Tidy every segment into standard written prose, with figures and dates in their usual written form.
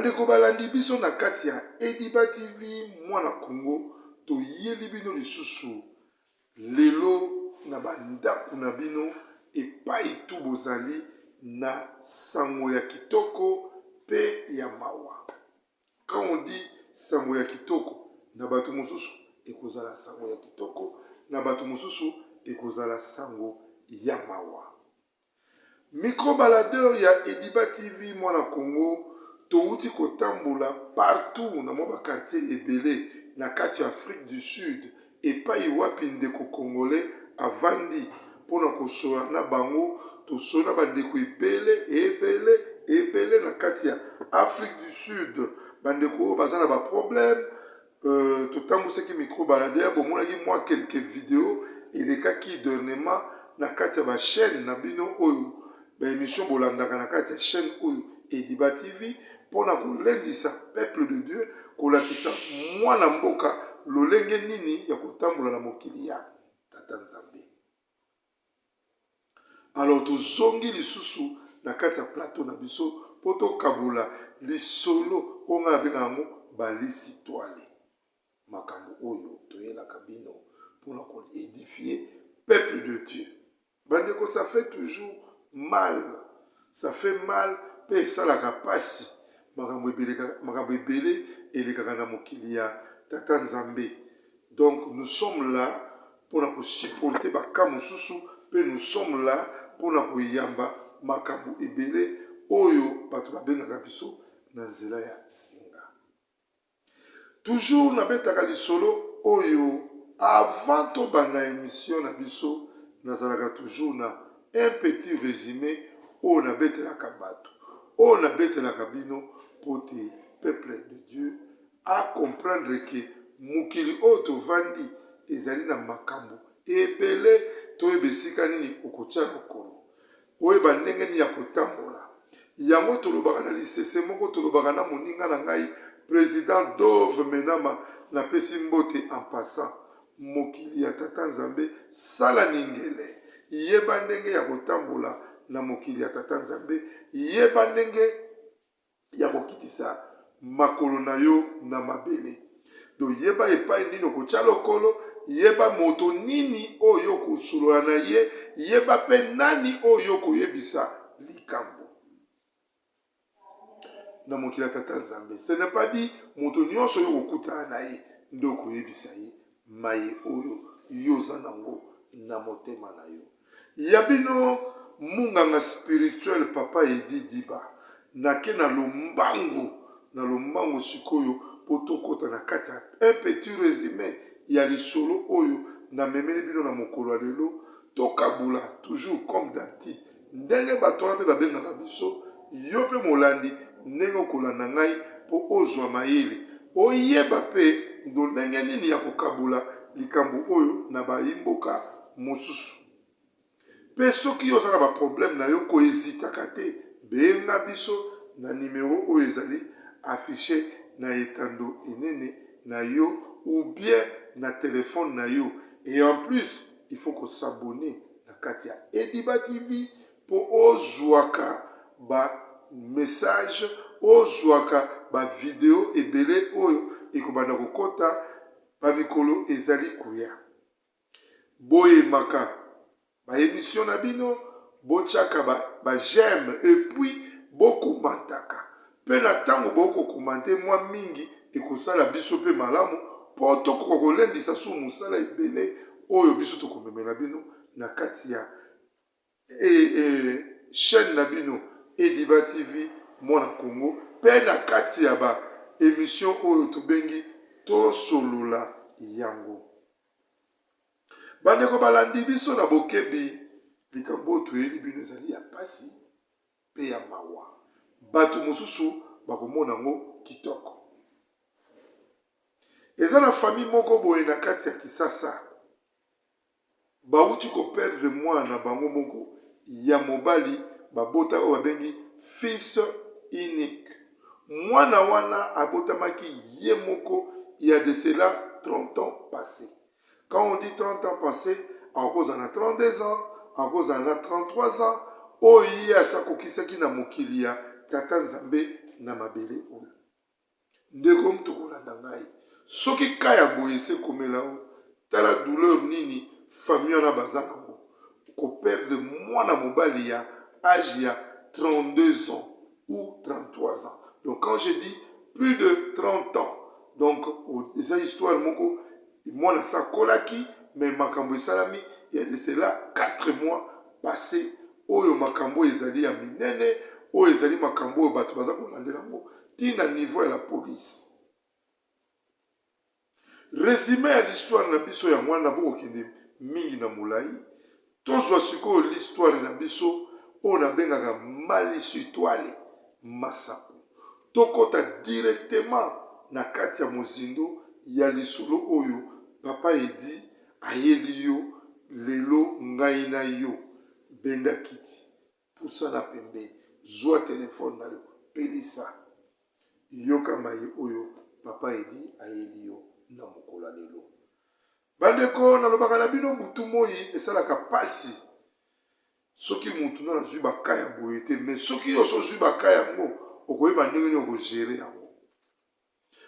Bandeko balandi biso na kati ya Ediba TV mwana Congo, toyeli bino lisusu lelo na ba ndaku na bino epayi tu bozali na sango ya kitoko pe ya mawa. Quand on dit sango ya kitoko, na bato mosusu ekozala sango ya kitoko, na bato mosusu ekozala sango ya mawa. Micro baladeur ya Ediba TV mwana Congo, towuti kotambola partout na mwa ba quartier ebele na kati ya Afrique du Sud epayi wapi ndeko congolais avandi pona kosolola na bango, tosoli na ba ndeko ebele ebele ebele na kati ya Afrique du Sud, ba ndeko oyo baza na ba problème. Totambwisaki micro baladeur, bomonaki mwa quelques videos elekaki dernièrement na kati ya ba chaîne na bino oyo ba emission bolandaka na kati ya chaîne oyo Ediba TV pona kolendisa peuple de Dieu, kolakisa mwana mboka lolenge nini ya kotambola na mokili ya Tata Nzambe. Alors tozongi lisusu na kati ya plateau na biso po tokabola lisolo oyo ngai nabengaka yango balisitwale. Makambo oyo toyelaka bino pona ko edifier peuple de Dieu. Bandeko ça fait toujours mal, ça fait mal pe esalaka pasi makambo makambo ebele elekaka na mokili ya Tata Nzambe. Donc nous sommes là pona ko supporter ba cas mosusu pe nous sommes là pona koyamba makambo ebele oyo bato babengaka biso na nzela ya singa. Toujours nabetaka lisolo oyo avant tobanda emission na biso, nazalaka toujours na un petit resume oyo nabetelaka bato, oyo nabetelaka bino po te peuple de Dieu a comprendre que mokili oyo tovandi ezali na makambo ebele, toyeba esika nini okotia lokolo, oyeba ndenge nini ya kotambola. Yango tolobaka na lisese moko tolobaka na moninga na ngai President Dove Menama, napesi mbote en passant. Mokili ya Tata Nzambe, sala ningele, yeba ndenge ya kotambola na mokili ya Tata Nzambe, yeba ndenge ya kokitisa makolo na yo na mabele. Donc yeba epai nini okotia lokolo, yeba moto nini oyo okosolola na ye, yeba pe nani oyo okoyebisa likambo. Na mokili ya Tata Nzambe, ce n'est pas dit moto nyonso oyo okokutana na ye nde okoyebisa ye maye oyo yo oza nango na motema na yo. Ya bino munganga spirituel papa Eddy Diba nake na lombangu na lombangu sikoyo po tokota na kati ya un petit resume ya lisolo oyo na memeli bino na mokolo ya lelo tokabola toujours comme d'habitude ndenge bato wana pe babengaka biso yo pe molandi ndenge okolanda ngai po ozua mayele oyeba pe ndolenge nini ya kokabola likambo oyo na bayi mboka mosusu. Pe soki yo oza na ba problème na yo ko hesitaka te benga biso na numero oyo ezali affiche na etando enene na yo ou bien na telephone na yo et en plus il faut ko s'abonner na kati ya Ediba TV po ozuaka ba message ozuaka ba video ebele oyo ekobanda kokota ba mikolo ezali koya. Boyemaka ba emission na bino, botiaka ba j'aime et puis bo commentaka pe na tango bo ko commenter mwa mingi ekosala biso pe malamu po tokoka kolendisa su mosala ebele oyo biso tokomemela bino na kati ya chaine na bino Ediba TV mwana Congo pe na kati ya ba emission oyo tobengi tosolola yango. Bandeko balandi biso na bokebi, likambo oyo toyeli bino ezali ya pasi pe ya mawa. Bato mosusu bakomona yango kitoko. Eza na famille moko boye na kati ya Kisasa, bawuti ko perdre mwana na bango moko ya mobali babota oyo babengi fils unique. Mwana wana abotamaki ye moko il ya de cela 30 ans passe. Quand on dit 30 ans passe, akozala na 32 ans, akozala na 33 ans, oyo ye asi akokisaki na mokili ya Tata Nzambe. na mabele oyo. Ndeko moto kolanda ngai, soki ka ya boye esi ekomela yo, tala douleur nini famille wana baza nango, ko perdre mwana mobali ya age ya 32 ans ou 33 ans. Donc quand je dis plus de 30 ans, donc eza histoire moko mwana asi akolaki, mais makambo esalami il y a de cela 4 mois passé. Oyo makambo oyo ezali ya minene, oyo ezali makambo oyo bato baza kolandela yango ti na niveau ya la police. Résumé ya l'histoire na biso yango wana, bokokende mingi na molai. Tozwa sikoyo l'histoire na biso oyo nabengaka malisitwale masapo. Tokɔta directement na kati ya mozindo ya lisolo oyo Papa Edi ayeli yo lelo. Ngai na yo, benda kiti, pusana pembeni, zwa telefone na yo, pelisa, yoka maye oyo Papa Edi ayeli yo na mokolo ya lelo. Bandeko, nalobaka na bino butu moi, esalaka pasi soki mutu nano azwi baka ya boye te, mais soki yo so ozwi baka yango, okoyeba ndenge nini okogérer yango.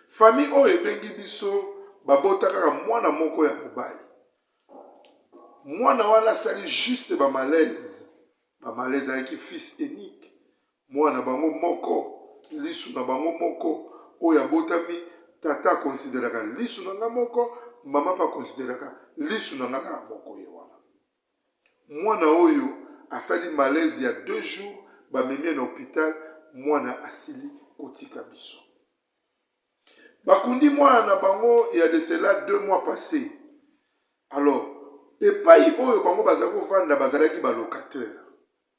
Famille oyo ebengi biso, babota kaka mwana moko ya mobali. Mwana wana asali juste bamalaise, bamalaise. Ayaki fils unique, mwana bango moko, lisu na bango moko oyo abotami. Tata akonsideraka lisu na nga moko, mama mpe akonsideraka lisu na nga kaka moko. Ye wana mwana oyo asali malaise ya 2 jours, bamemi ye na hôpital. Mwana asili kotika biso, bakundi mwana na bango ya de cela 2 mois passé. Alors epai oyo bango bazali kovanda, bazalaki balocataire,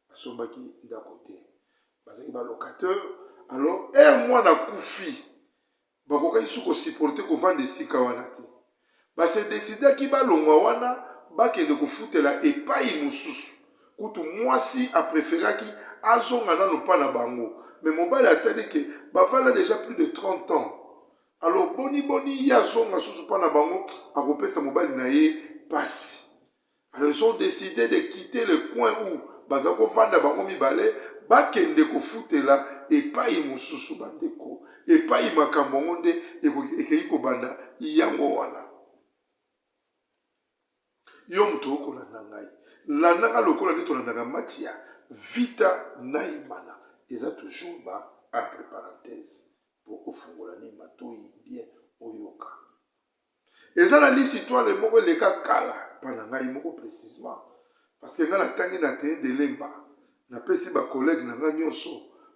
basombaki ndako te, bazalaki balocataire. Alors ere mwana akufi, bakokaki su kosupporter kovanda esika wana te. Base décidaki balongwa wana, bakende kofutela epai mosusu. Kutu mwasi apréféraki azonga nano mpa na bango, mais mobali atali ke bavanda déjà plus de 30 ans, alors boni boni ye azonga susu mpa na bango, akopesa mobali na ye pasi. Alors ils ont décidé de quitter le coin où baza kovanda bango mibale, bakende kofutela epai mosusu. Bandeko, epai makambo yango nde ekei kobanda yango wana. Yo moto okolanda ngai, landanga lokola nde tolandaka match ya Vita na Imana. Eza toujours ba entre parenthèse mpo ofungola nde matoi bien oyoka. Eza na lisitwale moko eleka kala mpa na ngai moko précisement, parce que ngai natangi na Athénée de Lemba. Napesi bacollègue na ngai nyonso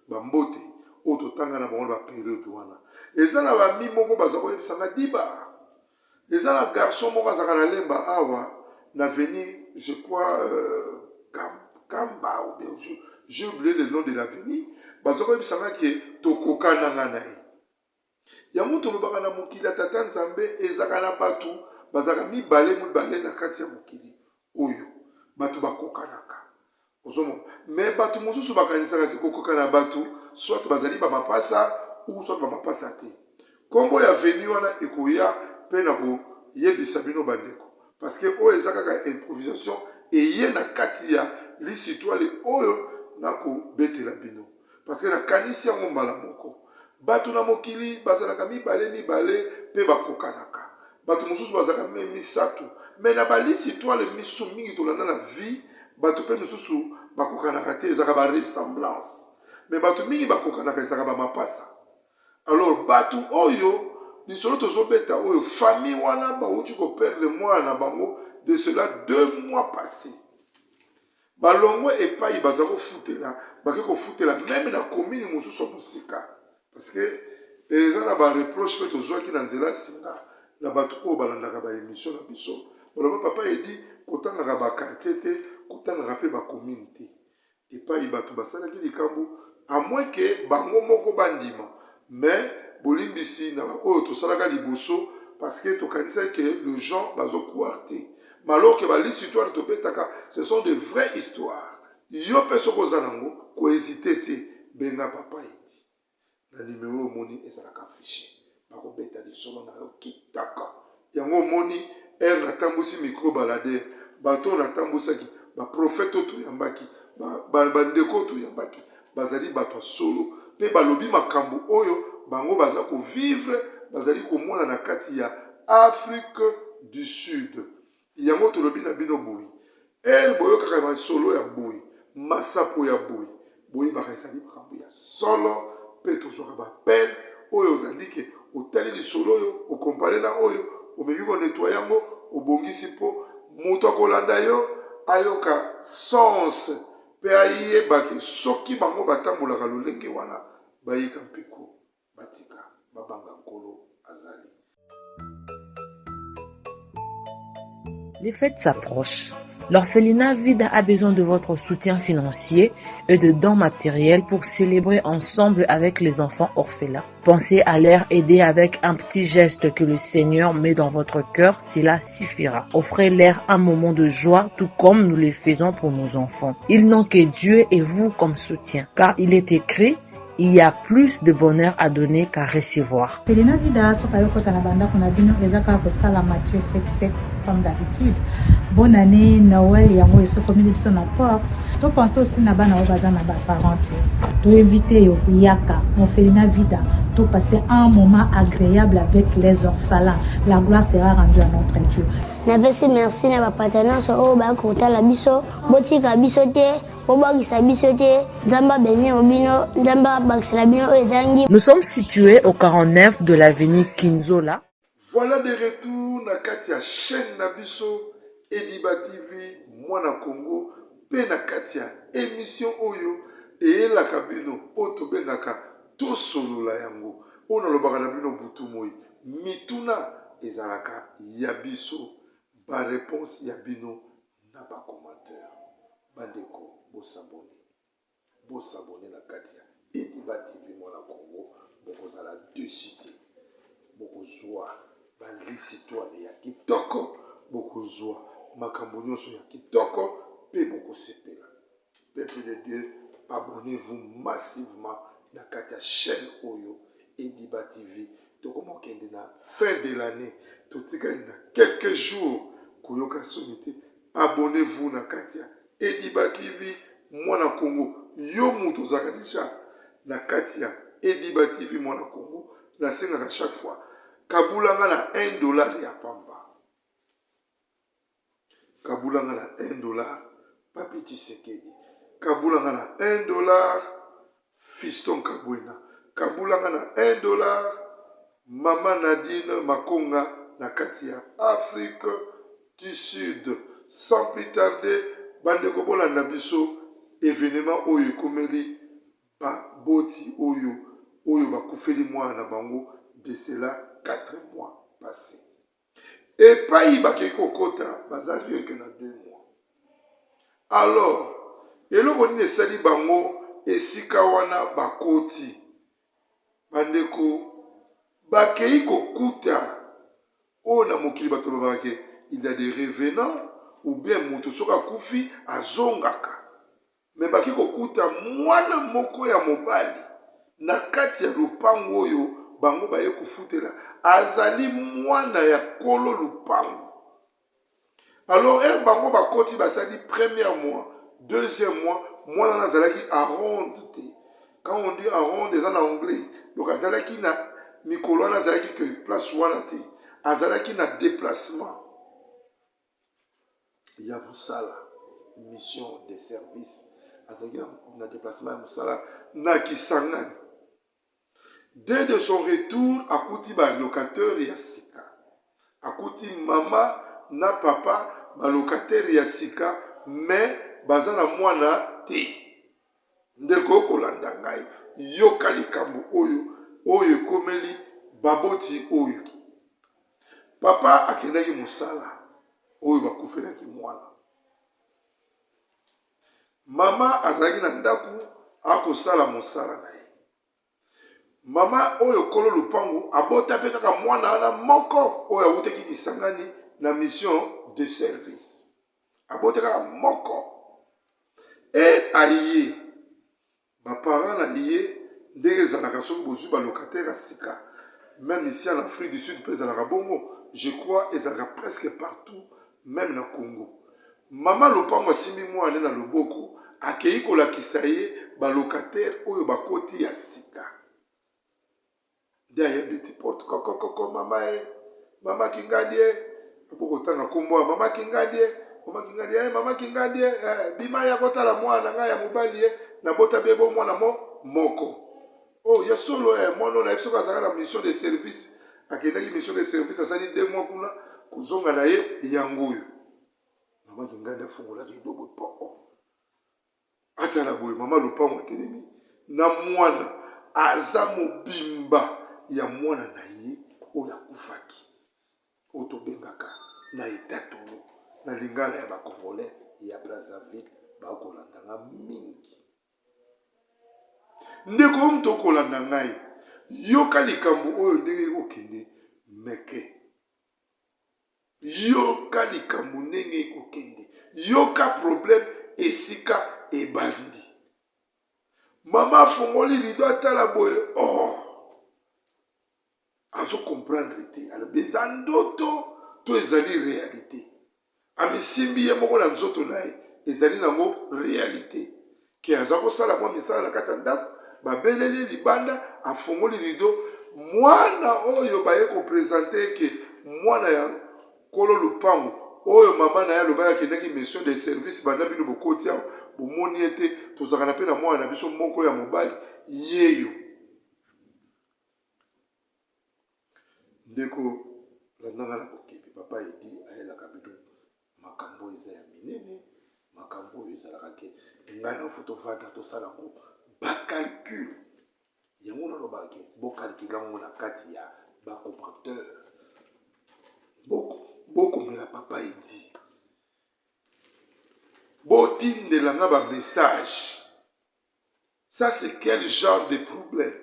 bambote oyo totanga na bango na bapériode wana. Eza na bami moko baza koyebisa nga diba, eza na garçon moko azalaka na Lemba awa na avenue, je crois Kamba ou bien j'ai oublié le nom de l'avenue. Baza koyebisa nga ke tokokana nga na ye. Yango tolobaka na mokili ya tata Nzambe, ezalaka na bato bazalaka mibale mibale na kati ya mokili oyo, bato bakokanaka, ozomona. Mais bato mosusu bakanisaka ke kokokana bato soit bazali bamapasa ou soit bamapasa te. Nkombo ya avenue wana ekoya mpe na koyebisa bino bandeko, parce que oyo eza kaka improvisation eye na kati ya lisitwale oyo nakobetela bino, parce que nakanisi yango mbala moko. Bato na mokili bazalaka mibale mibale mpe bakokanaka. Bato mosusu bazalaka me misato, mais na balisitwale misu mingi tolanda na vie, bato mpe misusu bakokanaka te, ezalaka baressemblance. Mais bato mingi bakokanaka ezalaka bamapasa. Alors bato oyo lisolo tozobeta oyo, famille wana bauti koperdre mwana na bango de cela 2 mois passé. Balongwe epai baza kofutela, bake kofutela même na commune mosusu ya mosika, parce que eza na bareproche mpe tozwaki na nzela singa na bato oyo balandaka baémission na biso. Baloba: "Papa Edi, kotangaka baquartier te, kotangaka mpe bacommune te epai bato basalaki likambo, à moins ke bango moko bandima." Mais bolimbisi na oyo tosalaka liboso, parce que tokanisaki ke les gens bazocroire te, alors que balistoire tobetaka, ce sont de vraies histoires. Yo mpe soki oza nango, kohésiter te, benga Papa Edi na nimero omoni ezalaka affiché, bakobeta lisolo na yo kitaka. Yango omoni ere natambusi micro baladeur, bato oyo natambusaki, baprofete oyo toyambaki, bandeko oyo toyambaki. Bazali bato ya solo mpe balobi makambo oyo bango baza ko vivre, bazali komona na kati ya Afrique du Sud. Yango tolobi na bino boye, heure boyokaka masolo ya boye, masapo ya boye, boyebaka ezali makambo ya solo mpe tozwaka ba appel oyo olandi ke otali lisolo oyo okompare na oyo omeki ko nettoyer yango obongisi mpo moto akolanda yo ayoka sens mpe ayeba ke soki bango batambolaka lolenge wana bayika mpiko batika babanga Nkolo azali. Les fêtes s'approchent. L'orphelinat Vida a besoin de votre soutien financier et de dons matériels pour célébrer ensemble avec les enfants orphelins. Pensez à leur aider avec un petit geste que le Seigneur met dans votre cœur, cela suffira. Offrez-leur un moment de joie, tout comme nous le faisons pour nos enfants. Ils n'ont que Dieu et vous comme soutien, car il est écrit, il y a plus de bonheur à donner qu'à recevoir. Felina Vida soki ayo kota na bandako na bino eza kaka kosala Matthieu 7 7 comme d'habitude. Bonne année Noël yango esokomeli biso na porte. To pense aussi na bana oyo baza na ba parents te. To inviter yo yaka mon Felina Vida to passer un moment agréable avec les orphelins. La gloire sera rendue à notre Dieu. Napesi merci na bapata nyonso oyo bayaki kotala biso botika biso te bobwakisa biso te nzambe abenir bino nzambe abakisela bino oyo ezangi. Nous sommes situés au 49 de l'avenue Kinzola. Voilà de retour na kati ya chaîne na biso Ediba TV mwana Congo pe na kati ya emission oyo eyelaka bino oyo tobengaka tosolola yango oyo nalobaka na bino butu moyi mituna ezalaka ya biso ba reponse ya bino na ba commentaire bandeko bo s'abonner bo s'abonner na kati ya Ediba TV mwana Congo bokozala dessus te bokozwa ba lisitwale ya kitoko bokozwa makambo nyonso ya kitoko mpe bokosepela peuple de Dieu abonnez-vous massivement na kati ya chaîne oyo Ediba TV tokomokende na fin de l'année totikali na quelques jours koyoka soni te abonnez-vous na kati ya Ediba TV mwana Congo yo moto ozalaka deja na kati ya Ediba TV mwana Congo nasengaka chaque fois kabulanga na 1 dollar ya pamba kabulanga na 1 dollar Papi Tshisekedi kabulanga na 1 dollar Fiston Kabwena kabulanga na 1 dollar Mama Nadine Makonga na kati ya Afrique du Sud. Sans plus tarder, bandeko bolanda biso evenement oyo ekomeli baboti oyo oyo bakufeli mwana na bango de cela 4 mois passé. Epayi bakei kokota baza rien que na 2 mois. Alors eloko nini esali bango esika wana bakoti? Bandeko bakei kokuta oyo na mokili bato balobaka ke il y a des revenants ou bien moto soki akufi azongaka. Mais bake kokuta mwana moko ya mobali na kati ya lopango oyo bango baye kofutela, azali mwana ya kolo lopango. Alors heure bango bakoti basali première mois, deuxième mois, mwana wana azalaki à ronde te. Quand on dit à ronde eza na anglais, donc azalaki na mikolo wana azalaki que place wana te, azalaki na déplacement ya mosala, mission de service, azalaki na déplacement ya mosala na Kisangani. Dès de son retour, akuti ba locataires ya sika. Akuti mama na papa ba locataires ya sika mais baza na mwana te. Ndeko okolanda ngai, yoka likambo oyo oyo ekomeli baboti oyo. Papa akendaki mosala oyo bakufelaki mwana. Mama azalaki na ndako akosala mosala na ye. Mama oyo kolo lopango abota mpe kaka mwana wana moko oyo awutaki Kisangani na mission de service. Abota kaka moko. E aye Ba parents na ye ndenge ezalaka soki bozui ba locataire ya sika meme ici en Afrique du Sud pe ezalaka bongo je crois ezalaka presque partout meme na Congo. Mama lopango asimbi mwana ne na loboko akeyi kolakisa ye Ba locataire oyo bakoti ya sika nde aye abeti porte kokokoko, mama e, mama Kingandi e, bokotanga kombo ya mama Kingandi e, mama Kingandi e, mama Kingandi e, eh, bima ya kotala mwana na ngai ya mobali e, nabota bebo mwana mo moko. Oh, ya solo eh, mwana oyo nayebi soki azalaka na mission de service, akendaki mission de service, asali 2 mois kuna, kozonga na ye yango oyo. Mama Kingandi afungola rideau boye po oh. Atala boye mama lopango atelemi na mwana aza mobimba ya mwana na ye oyo akufaki, oyo tobengaka na etatolo na lingala ya ba Congolais ya Brazzaville bakolanda nga mingi. Ndeko oyo moto okolanda ngai, yoka likambo oyo ndenge ekokende meke. Yoka likambo ndenge ekokende. Yoka problème esika ebandi. Mama afongoli rideau atala boye, oh! Azo comprendre te, alobi eza ndoto to ezali realite. Amisimbi ye moko na nzoto na ye, ezali nango realite ke aza kosala mwa misala na kati ya ndako, babeleli ye libanda, afongoli rideau, mwana oyo baye ko presenter ke mwana ya kolo lupango oyo mama na ye alobaki akendaki mission de service banda bino bokoti awa bomoni ye te, tozalaka na mpe na mwana na biso moko ya mobali yeyo. Ndeko landa nga na bokebi papa Eddy ayelaka bino makambo oyo eza ya minene makambo oyo ezalaka ke ngai na fo tovanda tosala yango ba calcul yango nalobaka ke bokalkule yango na kati ya ba commentaire bokomela papa Eddy botindela nga ba message. Ça c'est quel genre de problème?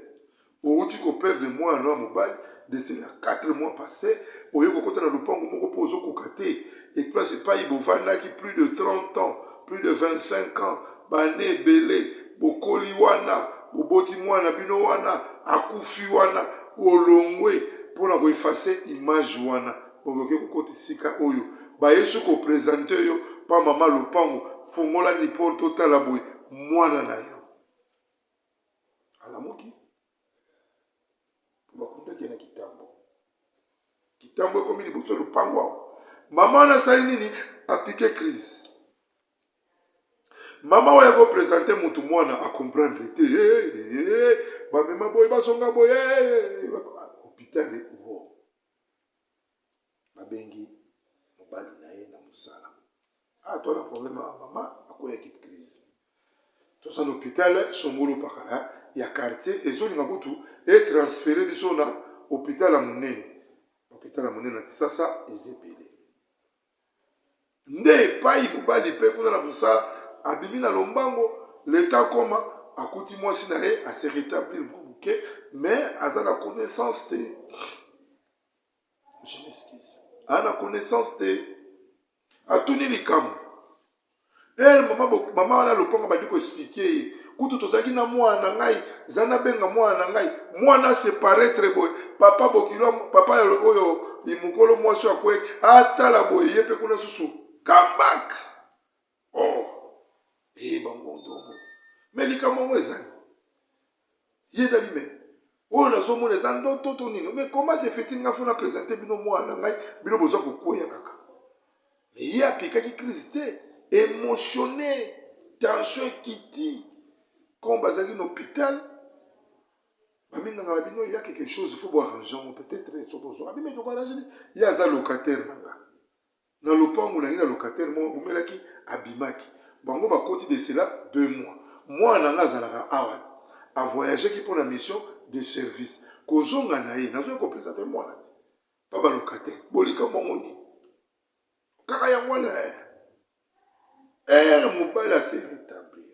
Owuti ko perdre mwana no ya mobali de cela 4 mois passe, oye kokota na lopango moko po ozokoka te, et place epayi bovandaki plus de 30 ans, plus de 25 ans, ba annees ebele, bokoli wana, boboti mwana na bino wana, akufi wana, olongwe pona ko effacer image wana, oke kokota esika oyo baye su ko presenter yo pa mama lopango, fongola ni porte otala boye, mwana na yo alamuki po bakundaki ye na kitambo kitambo ekomi liboso ya lopango awa mama wana asali nini apike crise mama oyo akopresente motu mwana acomprendre te hey, hey, hey, bamema boye bazonga boye hey, hôpital wo babengi mobali na ye na mosala ah toi na problème ya mama akweyaki crise toza na hôpital songolo pakala ya quartier ezolinga kutu etransfere biso na hôpital ya monene hôpital ya monene na kisasa eza ebele nde epai mobali mpe kuna na mosala abimi na lombango leta akoma akuti mwasi na ye ase rétablir mwa moke mais aza na connaissance te Je m'excuse. Aza na connaissance te. Atuni likambo. Eh mama mama wana lopango bandi ko expliquer ye. Kutu tozalaki na mwana na ngai, za nabenga mwana na ngai. Mwana se paraître boye. Papa bokilo papa oyo mokolo mwasi akwe atala boye ye pe kuna susu. Come back. Oh. Eh bango ndongo. Mais likambo yango ezali. Ye nabi mais oyo nazomona eza ndoto to nini? Mais comment se fait-il nga fona présenter bino mwana na ngai bino boza kokweya kaka. Mais ye apikaki crise te, émotionné, tension ekiti comme bazalaki na hôpital baminganga ba bino ya quelque chose il faut bo arranger yango peut-être soki ozwa abimi toko arranger ye aza locataire na nga Na lopango na ye na locataire moko awumelaki abimaki bango bakoti de cela deux mois mwana na nga azalaka awa a voyageaki pona mission de service kozonga na ye nazoki ko presenter mwana te pa ba locataire bo likambo yango nini kaka yango wana eh heure mobali a se retablir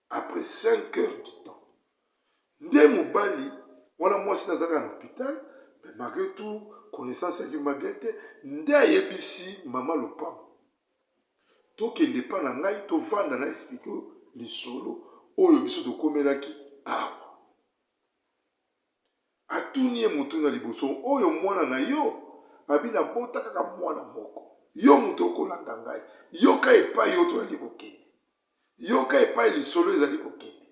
après 5 heures du temps nde mobali wana mwasi nazalaka na hôpital mais malgré tout connaissance ya ma bien te nde ayebisi mama lopango tokende epa na ngai tovanda na explike lisolo oyo biso tokomelaki awa atuni ye motuna liboso oyo mwana na yo abi nabota kaka mwana moko yo moto okolanda ngai yoka epai yo toyali kokende. Yoka epai lisolo ezali kokende.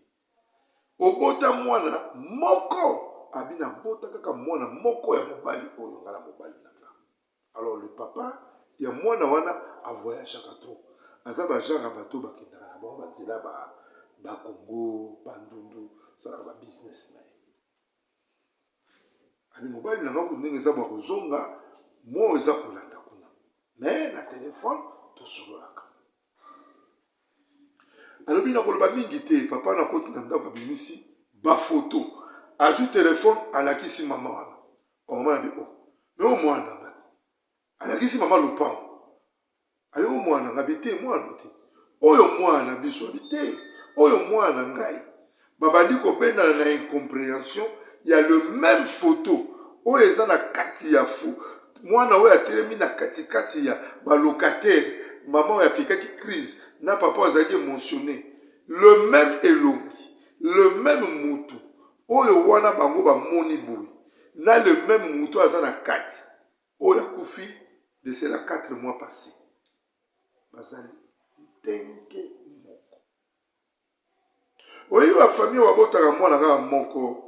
Obota mwana moko? Abi nabota kaka mwana moko ya mobali oyo nga na mobali na nga. Alors le papa ya mwana wana a voyageaka trop. Aza ba genre ya bato bakendaka na bango ba nzela ba ba Congo, Bandundu, asalaka ba business na ye. Abi mobali na nga kutu ndenge eza bwa kozonga, mwa eza kolanda kuna. Mais na telephone tosololaka. Alobi nakoloba mingi te papa nakoti na ndako abimisi ba photo azwi telefone alakisi mama wana o mama na bi o oh, me o mwana na nga te alakisi mama lopango ayo o mwana nga bi te mwana te oyo mwana na biso abi te oyo mwana na ngai babandi kobendana na incomprehension ya le meme photo oyo eza na kati ya fou mwana oyo atelemi na katikati ya balocataire mama oyo apikaki crise na papa oyo azalaki émotionné le meme elongi le meme mutu oyo wana bango bamoni boye na le meme mutu aza na kati oyo akufi de cela 4 mois passé bazali ndenge moko. Oyebi ba famille babotaka mwana kaka moko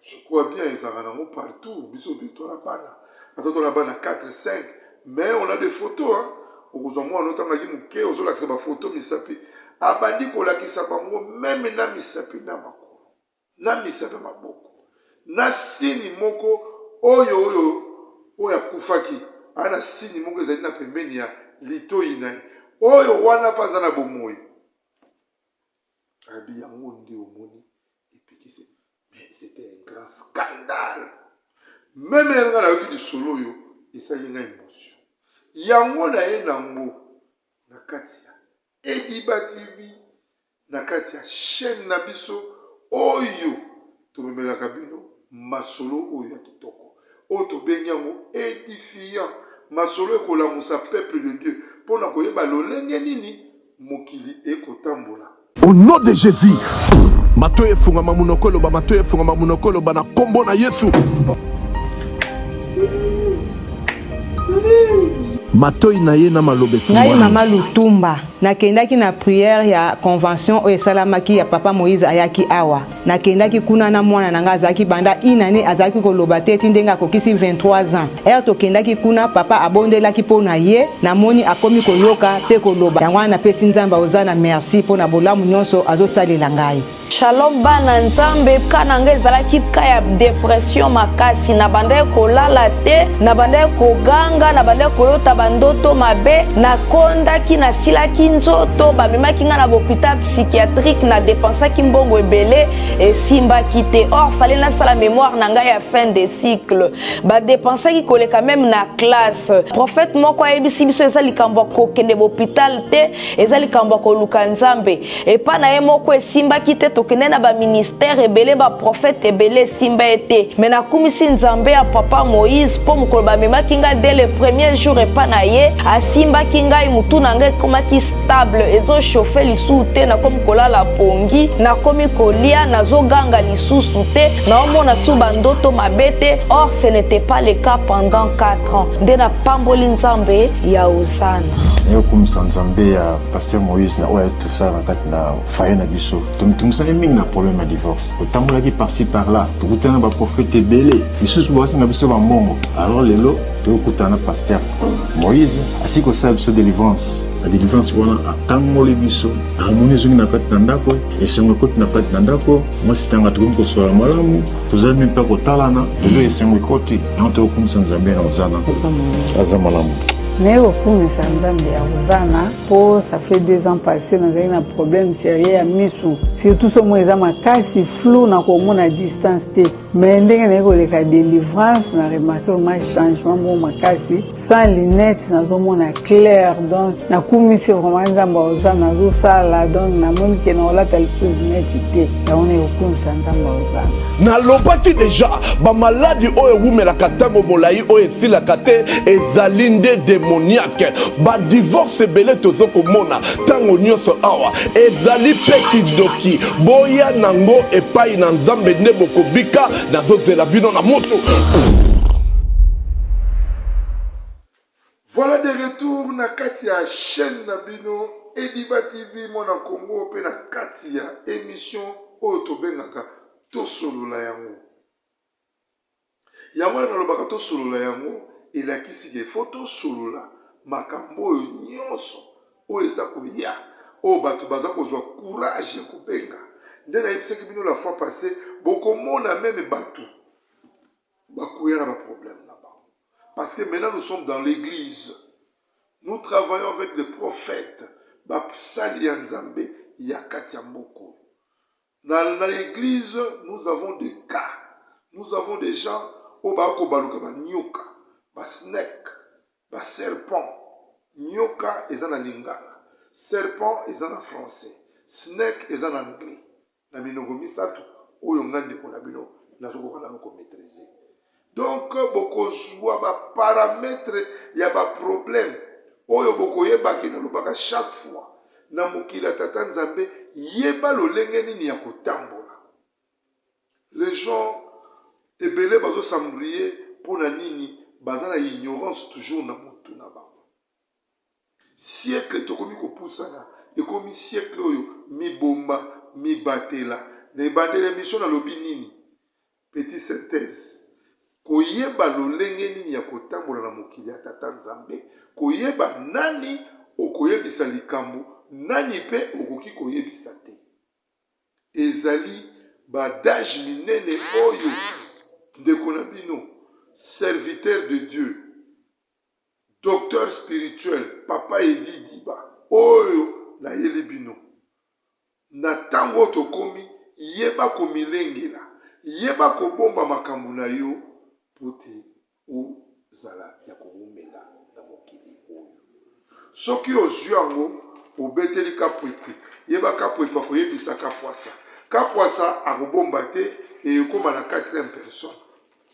je crois bien ezalaka nango partout biso mpe tola bana ata tola bana 4 5 mais on a des photos hein okozwa mwana otangaki moke ozolakisa bafoto misapi abandi kolakisa bango meme na misapi na makolo na misapi ya maboko na sini moko oyo oyo oyo akufaki aa na sini moko ezali na pembeni ya litoi na ye oyo wana mpe aza na bomoi Abi yango nde omoni epekisi mais c'était un grand scandale meme ya nga nayoki lisolo oyo esali nga emotion yango na ye nango na kati ya Ediba TV na kati ya chaîne na biso oyo tomemelaka bino masolo oyo ya kitoko oyo tobengi yango edifiant masolo ekolamusa peuple de Dieu mpo na koyeba lolenge nini mokili ekotambola. Au nom de Jesus. Matoyi efungama munoko eloba matoyi efungama munoko eloba na kombo na Yesu. Matoyi na ye na maloba Ngai mama Lutumba nakendaki na prière ya convention oyo esalamaki ya papa Moïse ayaki awa Nakendaki kuna na mwana na ngai azalaki banda une annee azalaki koloba te ti ndenge akokisi 23 ans. Heure tokendaki kuna papa abondelaki mpo na ye, namoni akomi koyoka mpe koloba. Yango wana napesi Nzambe Hozana merci mpo na bolamu nionso azosalela ngai. Shalom bana nzambe cas na nga ezalaki cas ya depression makasi na bandaki kolala te na bandaki koganga na bandaki kolota bandoto mabe nakondaki nasilaki nzoto bamemaki nga na bopital psychiatrique na depensaki mbongo ebele esimbaki te or fallait nasala mémoire na ngai ya fin de cycle badepensaki koleka meme na classe prophète moko ayebisi biso eza likambo ya kokende bopital te eza likambo ya koluka nzambe epa na ye moko esimbaki te tokende na baministère ebele baprofete ebele esimba ye te me nakumisi nzambe ya papa moïse mpo mokolo bamemaki ngai dès le premier jour epa na ye asimbaki ngai motu na ngai ekomaki stable ezo chauffe lisusu te nakomi kolala pongi nakomi kolia nazoganga lisusu te naomona su bandoto mabe te or ce n'était pas le cas pendant 4 ans nde napamboli nzambe ya ozana nayokumisa nzambe ya pasteur moïse na oyo ayaki tosala na kati na foyer na biso tomitungisaki mingi na problème ya divorce totambolaki par-ci par-là tokutana na baprofete ebele misusu basenga biso bambongo alors lelo tokutana na pasteur Moïse asili kosala biso delivrance. Na delivrance wana akangoli biso, harmonie ezongi na kati na ndako, esengo ekoti na kati na ndako, mwasi tanga tokomi kosolola malamu, tozali mpe kotalana, lelo esengo ekoti, yango tokokumisa Nzambe na Hozana. Aza malamu. Naye kokumisa Nzambe ya Hozana po ça fait deux ans passé nazali na problème sérieux ya misu surtout somo eza makasi flou na komona distance te Mais ndenge naye koleka delivrance na remarque vraiment changement moko makasi sans lunette nazomona clair donc nakumisi vraiment nzambe oza nazosala donc namoni ke nakolata lisusu lunette te yango naye kokumisa nzambe ozana Nalobaki deja ba maladi oyo ewumelaka tango molayi oyo esilaka te ezali nde demoniaque. Ba divorce ebele tozo komona tango nionso awa ezali pe kindoki. Boya nango epayi na Nzambe nde bokobika. Nazozela bino na moto. Voilà de retour na kati ya chaîne na bino. Ediba TV mwana Congo mpe na kati ya emission oyo tobengaka Tosolola yango. Yango wana nalobaka tosolola yango elakisi ke fo tosolola makambo oyo nyonso oyo eza koya oyo bato baza kozwa courage ya kobenga. Nde nayebisaki bino la fois passée, bokomona meme bato bakoya na ba problème na bango parce que maintenant nous sommes dans l'église. Nous travaillons avec les prophètes, basali ya Nzambe ya kati ya mboka oyo. Na, na l'église, nous avons des cas. Nous avons des gens oyo baya kobaluka ba nyoka, ba snake, ba serpent. Nyoka eza na lingala, serpent eza na français, snake eza na anglais. Na minoko misatu oyo nga ndeko na bino nazokoka nanu ko maitriser. Donc bokozua ba parametre ya ba problème oyo bokoyeba ke nalobaka chaque fois na mokili ya tata Nzambe yeba lolenge nini ya kotambola. Les gens ebele bazo s'embrouiller pona nini baza na ignorance toujours na mutu na bango. Siècle tokomi kopusana ekomi siècle oyo mibomba mibatela. Na ebandeli ya emission nalobi nini? Petit synthèse, koyeba lolenge nini ya kotambola na mokili ya Tata Nzambe, koyeba nani okoyebisa likambo, nani pe okoki koyebisa te. Ezali ba adages minene oyo ndeko na bino, serviteur de Dieu, Docteur spirituel papa Eddy Diba oyo nayeli bino na tango oyo tokomi yeba komilengela yeba kobomba makambo na yo po te ozala ya kowumela na mokili oyo soki ozwi yango obeteli kapwepwe yeba kapwepwe akoyebisa kapwasa kapwasa akobomba te ekoma na quatrième personne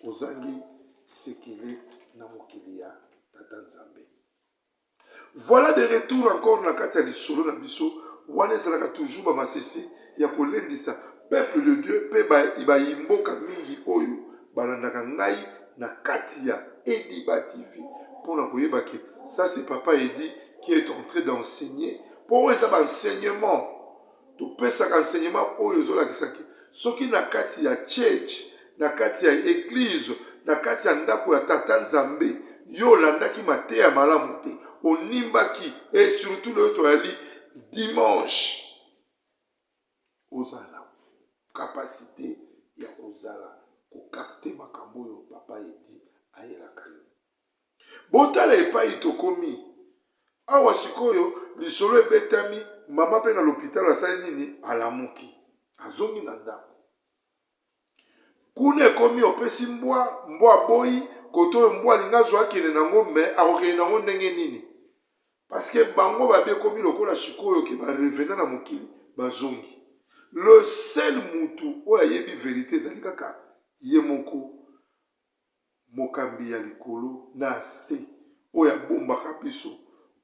Ozangi sekele na mokili ya Tata Nzambe. Voilà de retour encore na kati ya lisolo na biso wana ezalaka toujours ba masese ya kolendisa peuple de Dieu pe bayi mboka mingi oyo balandaka ngai na kati ya Ediba TV pona koyeba ke ça c'est papa Edi qui est en train d'enseigner po oyo eza ba enseignement Topesaka enseignement oyo ezolakisa ke soki na kati ya church, na kati ya eglise, na kati ya ndako ya Tata Nzambe, yo olandaki mateya malamu te, onimbaki, et surtout lelo toyali dimanche, ozala na capacite ya kozala ko capter makambo oyo Papa Eddy ayelaka yo. Botala epayi tokomi awa sikoyo lisolo ebetami mama pe na lopitalo asali nini alamuki azongi na ndako kuna ekomi opesi mbwa mbwa aboyi kote oyo mbwa alingi azwa akende nango me akokende nango ndenge nini parce que bango babi ekomi lokola sikoyo ke ba revenant na mokili bazongi le seul mutu oyo ayebi verite ezali kaka ye moko Mokambi ya likolo na se, oyo abombaka biso,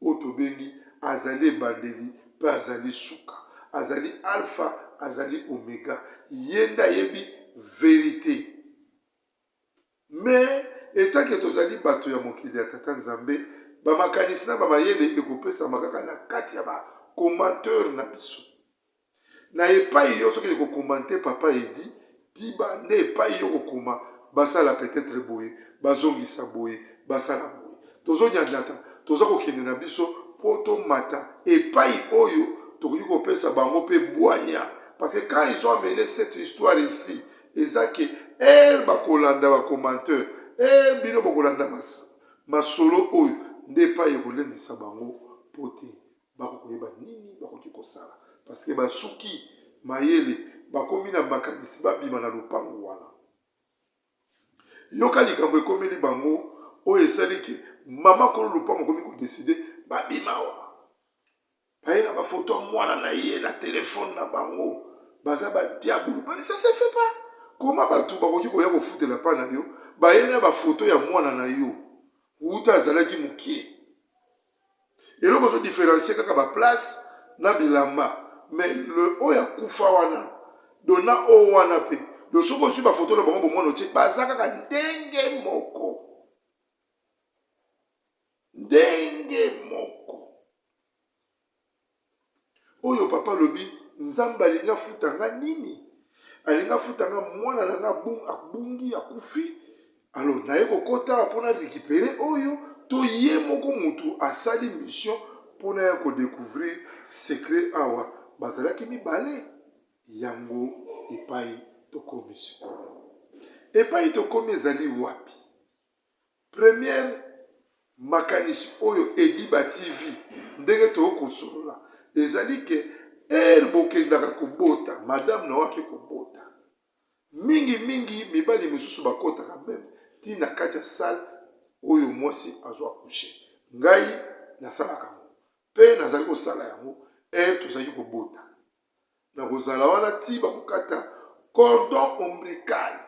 oyo tobengi azali ebandeli mpe azali suka, azali Alpha, azali Omega, ye nde ayebi verite. Mais etant que tozali bato ya mokili ya Tata Nzambe, ba makanisi na ba mayele ekopesama kaka na kati ya ba commentaires na biso. Na epayi yo ozokende ko commenter papa Eddy Diba nde epayi yo okokoma basala peut etre boye bazongisa boye basala boye tozo nyanyata toza kokende na biso po tomata epayi oyo tokoki kopesa bango pe bwanya parce que quand ils ont amene cette histoire ici eza ke heure bakolanda ba commenteur heure bino bokolanda masolo oyo nde epayi ekolendisa bango po te bako koyeba nini bakoki kosala parce que basuki mayele bakomi na makanisi babima na lopango wana. Yoka likambo ekomeli bango oyo esali ke mama kolo lopango akomi ko decider babima awa. Baye na ba photo ya mwana na ye na telephone na bango baza ba diabulu ça se fait pas. Comment bato bakoki koya kofutela pa na yo baye na ba photo ya mwana na yo wuta azalaki mokie Eloko ezo differencier kaka ba place na bilamba mais le oyo akufa wana donc na oyo wana pe donc soki ozwi ba photo na bango bomwana otie baza kaka ndenge moko ndenge moko. Oyo papa alobi Nzambe alingi afuta nga nini? Alingi afuta nga mwana na nga abungi akufi alors naye kokota awa mpo na récupérer oyo to ye moko mutu asali mission mpo na ya kodecouvrir secret awa bazalaki mibale yango epai tokomi sikoyo epai tokomi ezali wapi Première makanisi oyo Ediba TV ndenge tokoki kosolola ezali ke heure bokendaka kobota madame na yo ake kobota mingi mingi mibali misusu bakotaka meme ti na kati ya salle oyo mwasi azo accoucher ngai nasalaka yango pe nazali kosala yango heure tozali kobota nakozala wana ti bakokata cordon ombilical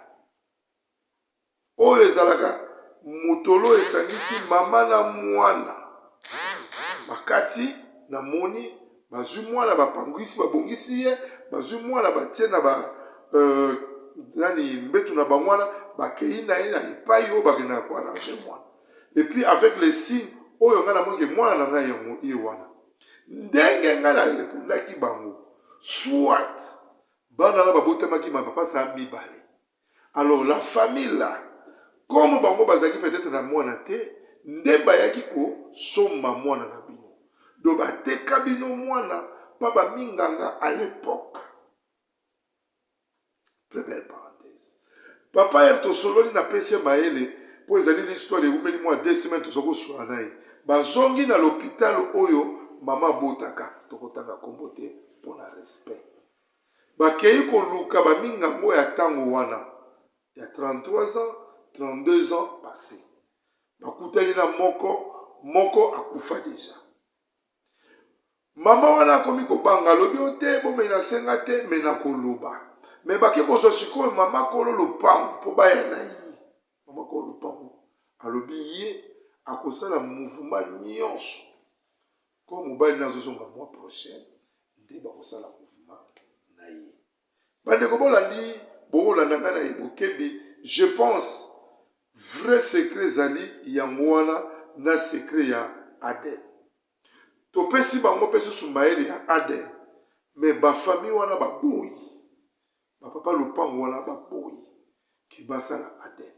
Oyo ezalaka motolo esangisi mama na mwana. Bakati na moni bazwi mwana bapanguisi babongisi ye bazwi mwana batie na ba euh, nani mbetu na bango wana bakei na ye na epai oyo bakendaka koarrange mwana et puis avec les signes oyo ngai namonike mwana na ngai yango ye wana ndenge ngai narepondaki bango soit bana na babotamaki mapapasa mibale Alors la famille là, comme bango bazalaki peut-être na mwana te, nde bayaki kosomba mwana na bino. Donc bateka bino mwana pa ba minganga à l'époque. Première parenthèse. Papa yer tosololi na pesi ye mayele mpo ezali l'histoire ewumeli mwa deux semaines toza koswana na ye. Bazongi na l'hôpital oyo mama abotaka, tokotanga kombo te mpo na respect. Bakeyi koluka ba mingango ya tango wana ya 33 ans, 32 ans passe. Bakutani na moko, moko akufa dejà. Mama wana akomi kobanga, alobi o te bomei nasenga te me nakoloba. Me bake kozwa sikoyo mama kolo lopango mpo baya na ye. Mama kolo lopango alobi ye akosala mouvement nyonso Comme mobali na azozonga mois prochain nde bakosala mouvement na ye. Bandeko bolandi bokolanda ngai na bokebi je pense vrai secret ezali yango wana na secret ya Aden. Topesi bango mpe susu mayele ya Aden mais ba famille wana baboyi. Ba papa lopango wana baboyi ke basala ADN.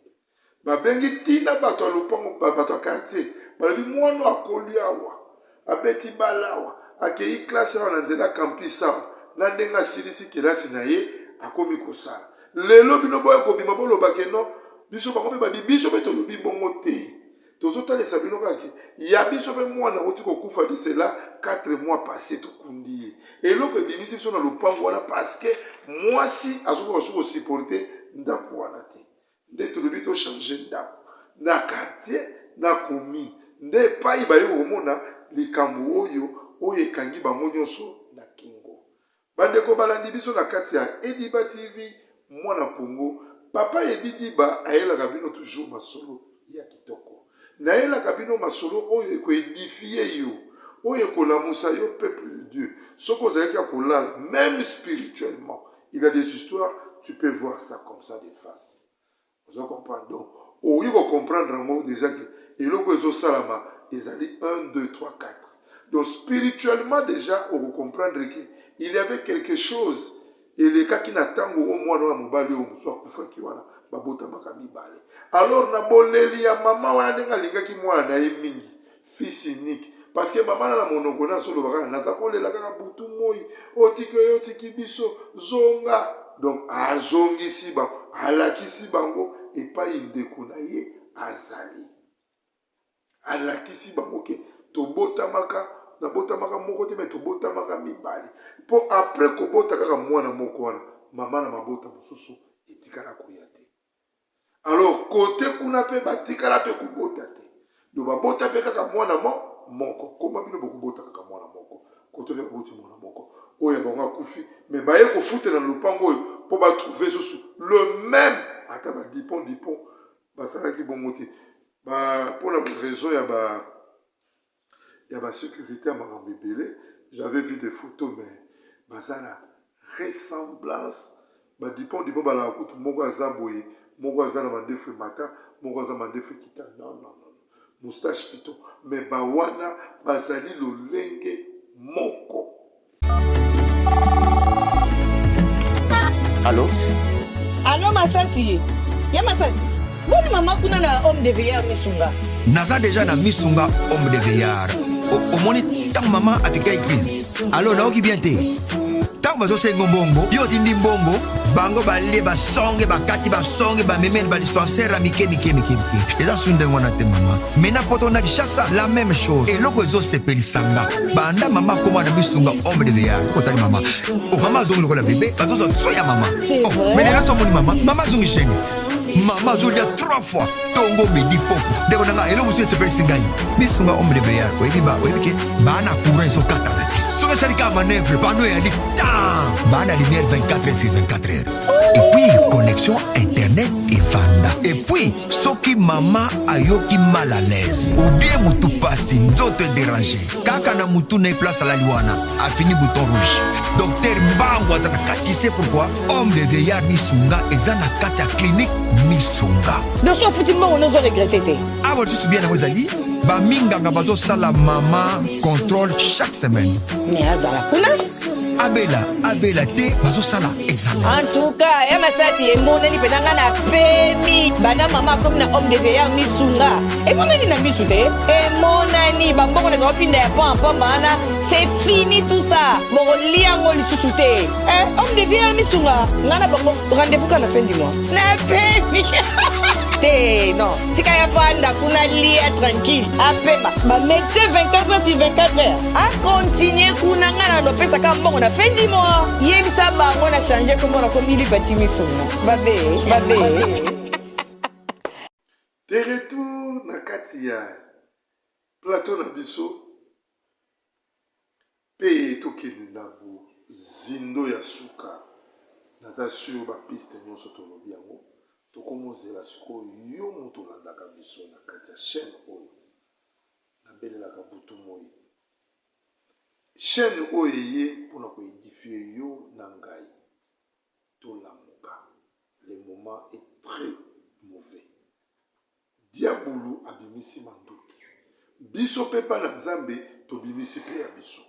Babengi tina bato ya lopango, bato ya quartier, balobi mwana akoli awa, abeti bale awa, akeyi classe awa na nzela campus awa, na ndenge asilisi kelasi na ye akomi kosala. Lelo bino boya kobima boloba ke non, biso bango pe babi biso pe tolobi bongo te. Tozotalisa bino kaka ke ya biso pe mwana awuti kokufa de cela 4 mois passe tokundi ye. Eloko ebimisi biso na lopango wana parce que mwasi azokoka su kosupporte ndako wana te. Nde tolobi to changer ndako na quartier na commune nde epayi baye komona likambo oyo oyo ekangi bango nyonso na kingo. Bandeko balandi biso na kati ya Ediba TV mwana Congo papa Edi Diba ayelaka bino toujours masolo ya kitoko nayelaka bino masolo oyo eko edifier yo oyo ekolamusa yo peuple de Dieu soki ozalaki ya kolala meme spirituellement il y a des histoires tu peux voir ça comme ça de face Ozo comprendre? Donc okoki ko comprendre yango dejà que eloko ezo salama ezali 1 2 3 4. Donc spirituellement dejà oko comprendre que il y avait quelque chose elekaki na tango oyo mwana oyo ya mobali oyo mosusu akufaki wana babotamaka mibale. Alors na boleli ya mama wana ndenge alingaki mwana na ye mingi fils unique parce que mama na na monoko na azoloba kaka naza kolela kaka butu moi otiki oyo otiki biso zonga donc azongisi bango alakisi bango epai ndeko na ye azali alakisi bango ke tobotamaka nabotamaka moko te me tobotamaka mibale mpo apres kobota kaka mwana moko wana mama na mabota mosusu etikala koya te Alors cote kuna pe batikala pe kobota te. Donc babota pe kaka mwana mo moko. Koma bino bokobota kaka mwana moko. Kote pe baboti mwana moko. Oyo ya bango akufi mais baye kofutela na lopango oyo po ba trouver susu le même ata ba dipon dipon basalaki bongo te. Ba pona raison ya ba ya ba securite ya makambo ebele j'avais vu des photos mais baza na ressemblance ba dipon dipon balaka kutu moko aza boye moko aza na mandefu emata moko aza mandefu ekita non non non moustache pito mais ba wana bazali lolenge moko. Allo? Allo Masasi? Ya Masasi? Boni mama kuna na homme de veillard Misunga? Naza deja na Misunga homme de veillard. Omoni ntango mama apika église. Allo nayoki bien te. Ntango bazosenga mbongo, yo otindi mbongo, bango balie basonge bakati basonge bamemeli ba dispensaire ya mike mike mike mike. Eza su ndenge wana te mama. Mais na poto na Kinshasa la même chose. Eloko ezosepelisa nga banda mama akoma na misunga homme de veillard otali mama oh, mama azongi lokola bebe bazozwa so ya mama oh, mais lelo somoni mama mama azongi chaine mama azolia trois fois tongo midi poko ndeko na nga eloko mosusu esepelisi ngai misunga homme de veillard oyebi ba oyebi ke baa na courant ezokatana te soki esali kaka manœuvre pano eyali tan baa na lumière 24 heures sur 24 heures et puis connexion internet evanda et puis Soki mama ayoki mal à l'aise ou bien mutu pasi nzoto e deranger kaka na mutu na ye place alali wana afini bouton rouge docteur mbangu aza na kati tu sais pourquoi homme de vieillard misunga eza na kati ya clinique misunga. Donc soki ofuti mbongo nde ozo regretter te. Awa lisusu bien yango ezali ba minganga bazo sala mama controle chaque semaine. Mais azala kuna. Abela abela te bazo sala examen. En tout cas, ya masasi emonani mpenza nga na pemi banda mama akomi na homme de veillard misunga emonani na misu te emonani bambongo na baopinda ya pamba pamba wana c'est fini tout ça bokolia yango lisusu te eh, homme de veillard misunga nga na bango rendez-vous kaka na fin du mois na pemi te non tika ya fanda kuna lia tranquille apema ba médecin 24 heures sur 24 heures akontinue kuna nga na nopesaka mbongo na fin du mois yebisa bango na change kombo na komi lipati misonga babe babe. De retour na kati ya plateau na biso mpe tokende na bozindo ya suka. Naza sur ba piste nyonso tolobi yango, tokomozela sikoyo yo moto olandaka biso na kati ya chaîne oyo nabelelaka butu moyi. Chaine oyo eye pona ko edifier yo na ngayi. Tolamuka le moment est très mauvais. Diabulu abimisi manduki. Biso pe bana Nzambe tobimisi pe ya biso.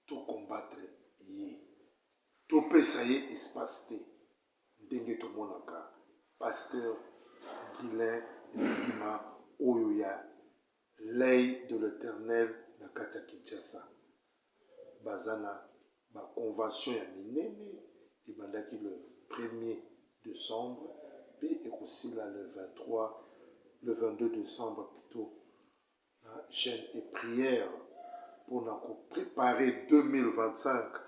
To combattre ye. Topesa ye espace te. Ndenge tomonaka Pasteur Guylain Ligima oyo ya L'oeil de l'Eternel na kati ya Kinshasa baza na ba convention ya minene ebandaki le premier decembre pe ekosila le 23 le 22 decembre plutot na jeune et prière pona ko preparer 2025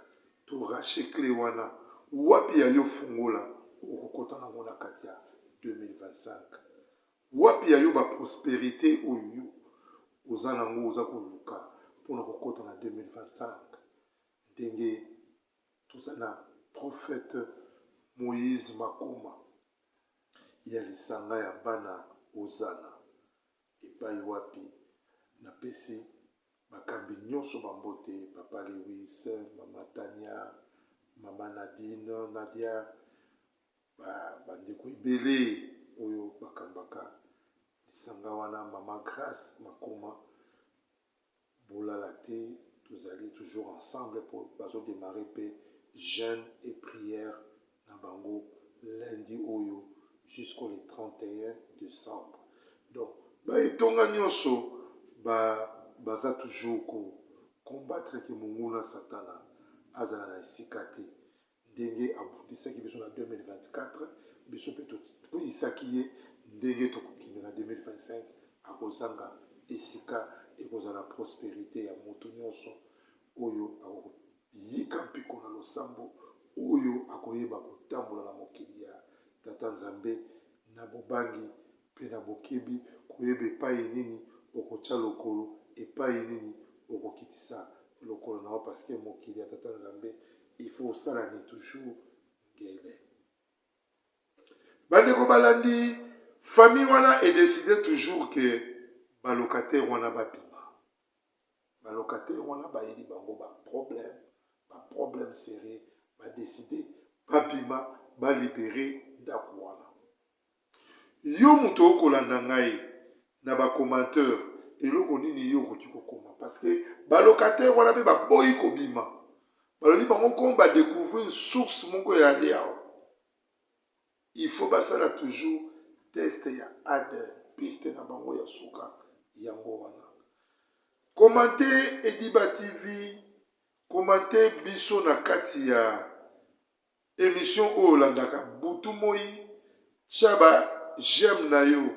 to racher cle wana wapi ya yo fungola okokota nango na kati ya 2025 Wapi ya yo ba prosperite oyo yo oza nango oza koluka pona kokota na 2025 ndenge toza na prophète Moïse Makoma ya lisanga ya bana Hosanna epayi wapi napesi bakambi nionso ba mbote papa Lewis, mama Tania, mama Nadine, Nadia Ba bandeko ebele oyo bakambaka lisanga wana mama Grace Makoma bolala te tozali toujours ensemble po bazo demarrer pe jeune et prière na bango lundi oyo jusqu'au le 31 decembre donc ba etonga nionso ba baza toujours ko combattre ke monguna satana azala na esika te Ndenge abundisaki biso na 2024, biso pe tokweyisaki ye, ndenge tokokende na 2025, akozanga esika, ekozala prosperite ya moto nionso oyo akoyika mpiko na losambo, oyo akoyeba kotambola na mokili ya Tata Nzambe na bobangi pe na bokebi, koyeba epayi nini okotia lokolo, epayi nini okokitisa lokolo na yo, parce que mokili ya Tata Nzambe il faut osala ni toujours ngele. Bandeko balandi, famille wana e decide toujours que ba locataires wana babima. Ba locataires wana bayeli bango ba problème, ba problème sérieux, ba decide babima, ba libere ndako wana. Yo moto okolanda ngai na ba commenteur eloko nini yo okoki kokoma parce que ba locataires wana pe baboyi kobima. Balobi bango comme ba decouvrir source moko ya awa, il faut basala toujours test ya ADN. Piste na bango ya suka yango wana. Commente Ediba TV, commente biso na kati ya emission oyo olandaka butu moyi, tia ba j'aime na yo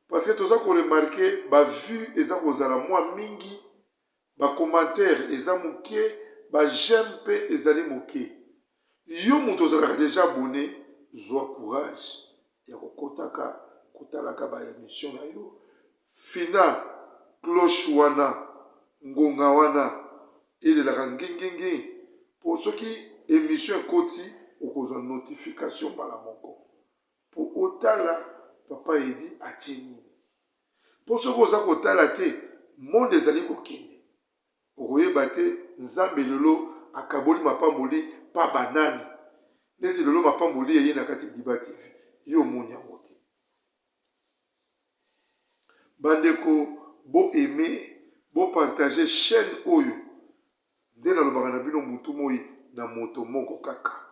parce que toza ko remarquer ba vues eza kozala mwa mingi, ba commentaires eza mukie, ba j'aime pe ezali muke. Yo mutu ozalaka dejà abonne, zua courage ya kokotaka kotalaka ba emission na yo, fina cloche wana, ngonga wana elelaka ngingingi po soki emission ekoti okozua notification mbala moko po otala papa Eddy atie nini. Po soki oza kotala te monde ezali kokende okoyeba te Nzambe lelo akaboli mapamboli pa ba nani neti lelo mapamboli eye na kati Ediba TV yo omoni yango te. Bandeko bo aimer bo partager chaine oyo nde nalobaka na bino butu moyi na moto moko kaka.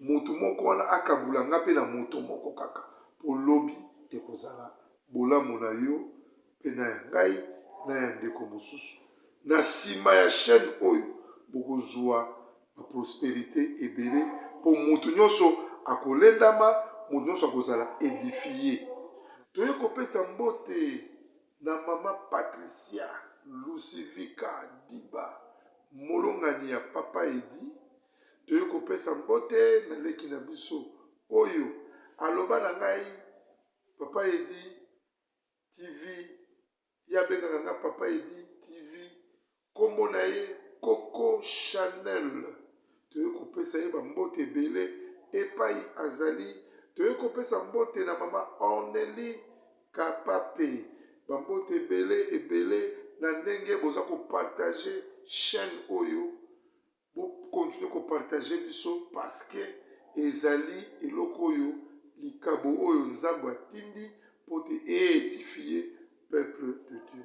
Mutu moko wana akabula nga pe na moto moko kaka po lobi ekozala bolamu na yo pe na ya ngai na ya ndeko mosusu. Na sima ya chaine oyo bokozua ba prosperite ebele po mutu nionso akolendama, mutu nionso akozala edifie. Toye kopesa mbote na mama Patricia Lusivika Diba, molongani ya papa Eddy. Toye kopesa mbote na leki na biso oyo aloba na ngai papa Eddy TV, ye abengaka nga papa Eddy TV, kombo na ye Coco Chanel. Toye kopesa ye ba mbote ebele epai azali. Toye kopesa mbote na mama Ornelie Kapape, ba mbote ebele ebele na ndenge boza ko partager chaine oyo. Bo continuer ko partager biso parce que ezali eloko oyo likabo oyo Nzambe atindi po te e edifier peuple de Dieu.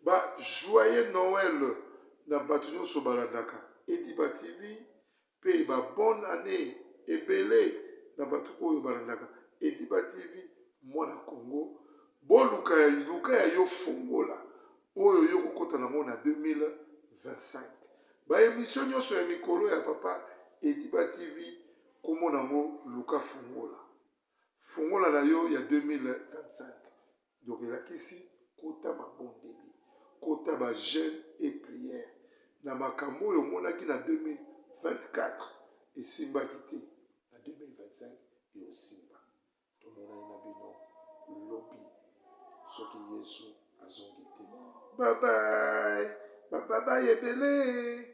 Ba joyeux Noël na bato nionso balandaka Ediba TV pe ba bonne annee ebele na bato oyo balandaka Ediba TV mwana Congo boluka ya luka ya yo fongola oyo yo okokota nango na 2025. Ba emission nionso ya mikolo ya papa Ediba TV kombo nango luka fungola. Fungola na yo ya 2025. Donc elakisi kota mabondeli, kota ba jeune et prière. Na makambo oyo omonaki na 2024 esimbaki te, na 2025 ekosimba. Tomonani na bino lobi soki Yesu azongi te. Bye bye, ba bye bye ebele.